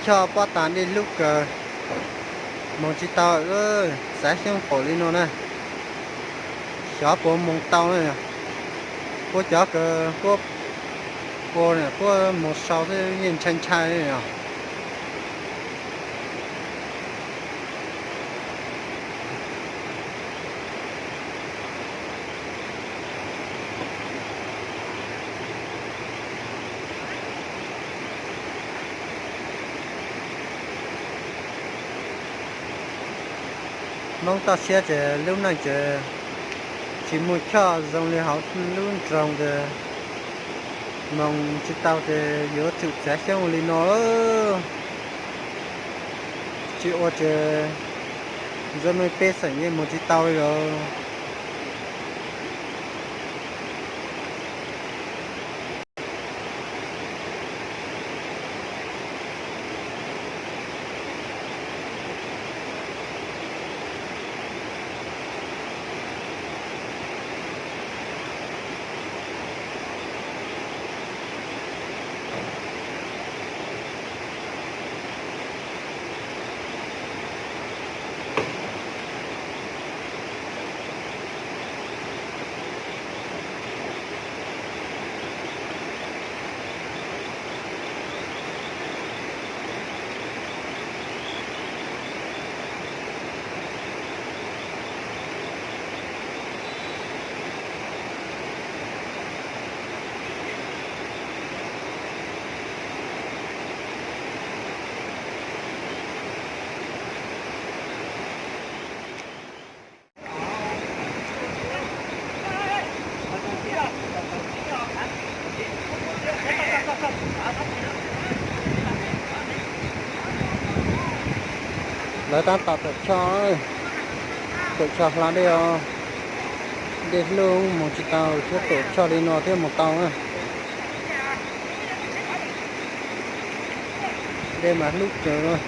Choj pob tas dej hlub kawg, moog tsis tau, txav xyoob pum li no na. Xyov puas moog tau na. Puab cov kawg, puab ua, puab moog sau xwb yeej ntshai ntshai li os. Hmoob toj siab ces lub neej ces tsis muaj choj zoo li hauv lub nroog ces moog tsis tau ces yuav tsum txav xyoob li no. Tsis ua ces ntsuag mej pej xeem yeej moog tsis tau li os. Lawv tab tom tawm choj, tawm choj hla dej os. Dej hlub moog tsis tau, thiab tawm choj li no thiab moog tau na. Dej mas hlub kawg.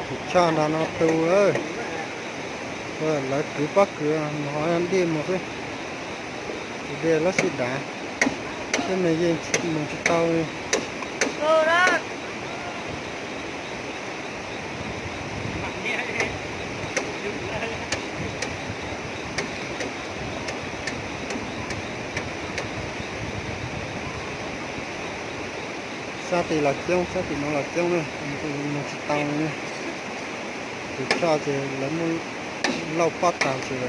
Tus tshaj nram no tu, lawv kwv pob kws mus hov dej mus xwb. Tus dej lub sij dav, thiab nws yeej mus tsis tau li. Sab tim los coob, sab tim no los coob na, mus tsis tau li. Tus tshaj ces lawv muab lauj pob tag ces